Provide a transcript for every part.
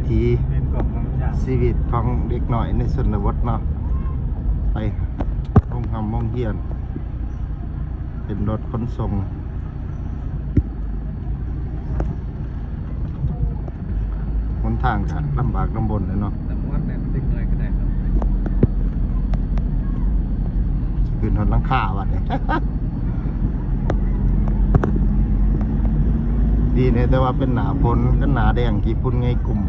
ຖີຊີວິດຂອງເດັກນ້ອຍໃນຊົນນະບົດເນາະ ໄປໂຮງຮ່ຳໂຮງຮຽນ ເປັນລົດຂົນສົ່ງ. ຫົນທາງກະລຳບາກລຳບົນແຫຼະເນາະ ຂຶ້ນຮອດຫຼັງຄາບັດນີ້. ດີແດ່ແຕ່ວ່າເປັນໜ້າຝົນ ຄັນໜ້າແລ້ງຂີ້ຝຸ່ນໄງ່ກຸ້ມ.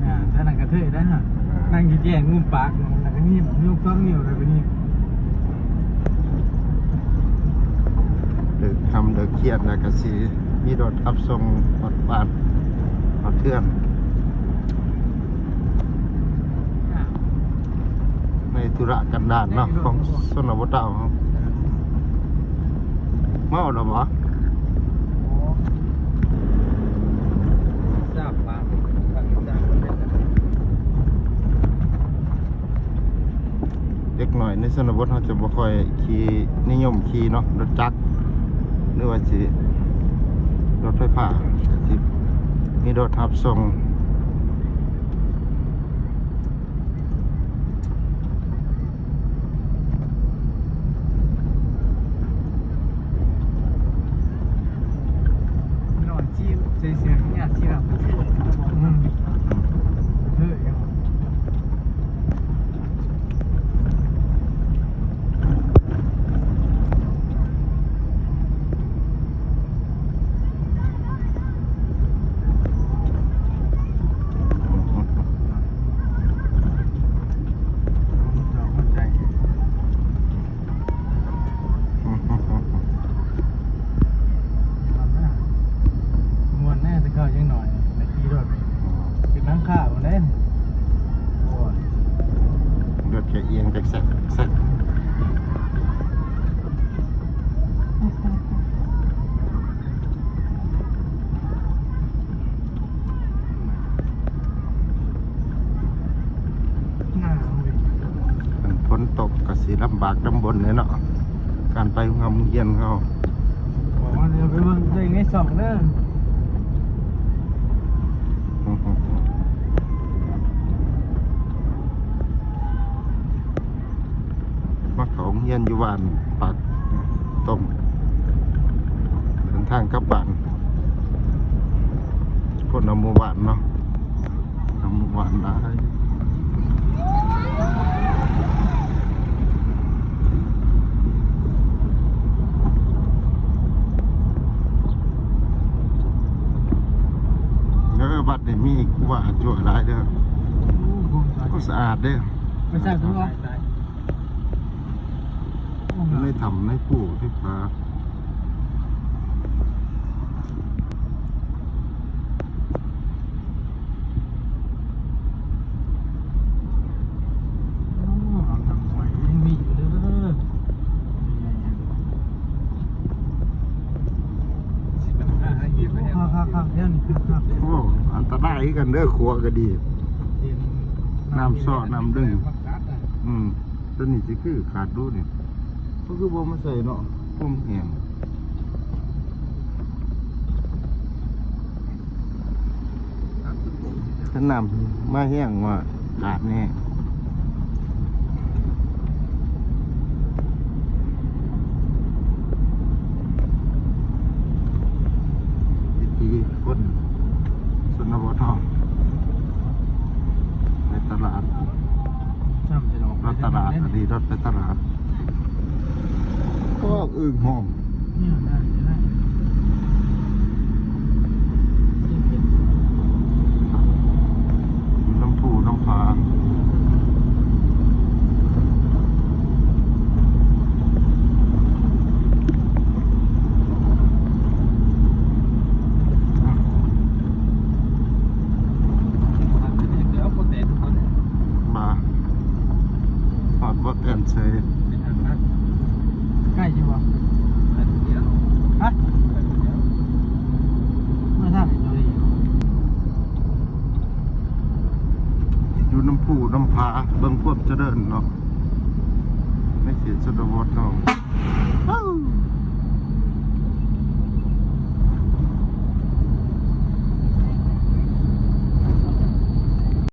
ອ່າ ຖ້ານັ່ງກະເທີຍໄດ້ຫັ້ນ ນັ່ງຢູ່ແຈ້ງງຸ້ມປາກ ແລ້ວກະຍິ້ມ ຍົກສອງນິ້ວ ແລ້ວກະຍິ້ມ. ເລີກຄ່ຳເລີກຄຽດແລ້ວກະຊິມີລົດຮັບສົ່ງຮອດບ້ານຮອດເຮືອນ ໃນທຸລະກັນດານເນາະ ຂອງຊົນນະບົດລາວເຮົາ. ເມົາແລ້ວບໍ່? ເດັກນ້ອຍໃນຊົນນະບົດເຮົາຈະບໍ່ຄ່ອຍຂີ່ ນິຍົມຂີ່ເນາະ ລົດຈັກ ຫຼືວ່າຊິລົດໄຟຟ້າ ກະຊິມີລົດຮັບສົ່ງ. ມ່ວນແນ່ແຕ່ເກົ່າຍັງໜ້ອຍ ໄດ້ຂີ່ລົດຂຶ້ນຫຼັງຄາພຸ້ນເດ້. ໂອ້ຍ ລົດກະອຽງແຊກໆ. ຝົນຕົກກະຊິລຳບາກລຳບົນແຫຼະເນາະ ການໄປໂຮງຮຽນເຮົາ. ບອກວ່າດຽວໄປເບິ່ງເອງໃນຊ່ອງເດີ. ມາເຂົ້າໂຮງຮຽນຢູ່ບ້ານປາກຕົມ ເດີນທາງກັບບ້ານ ຄົນນຳໝູ່ບ້ານເນາະ ນຳໝູ່ບ້ານຫຼາຍ. ເອີ ວັດນີ້ມີຄູບາອາຈົວຫຼາຍເດີ. ໂອ້ ສະອາດເດີ. ໄປໃສ່ພຸ້ນບໍ່? ໃນຖ້ຳໃນພູໃນປ່າ. ໂອ້ ນ້ຳຫ້ວຍຍັງມີຢູ່ເດີ. ຄັກໆໆ ແຖວນີ້ຄັກໆ. ໂອ້ ອັນຕະລາຍຄືກັນເດີ ຂົວກະດີ ນ້ຳຊໍ້ນ້ຳດຶງ. ອືມ ໂຕນີ້ຊິຄືຂາດດູນີ້ ເຂົາຄືບໍ່ມາໃສ່ເນາະ ຄົມແຮງ. ຄັນນ້ຳມາແຮງວ່າຂາດແນ່. ວິຖີຄົນຊົນນະບົດເຮົາ ໄປຕະຫຼາດ ລົດຕະຫຼາດ ອັນນີ້ລົດໄປຕະຫຼາດ. ໂອ້ ອຶ່ງຫ້ອງ ຢູ່ນຳພູນຳຜາ. ມາ ຮອດບໍ່ແຕ່ນເສີຍ. ໃກ້ຢູ່ບໍ່? ນ້ຳຜູນ້ຳຜາ ເບິ່ງຄວາມຈະເລີນເນາະ ໃນເຂດຊົນນະບົດເຮົາ.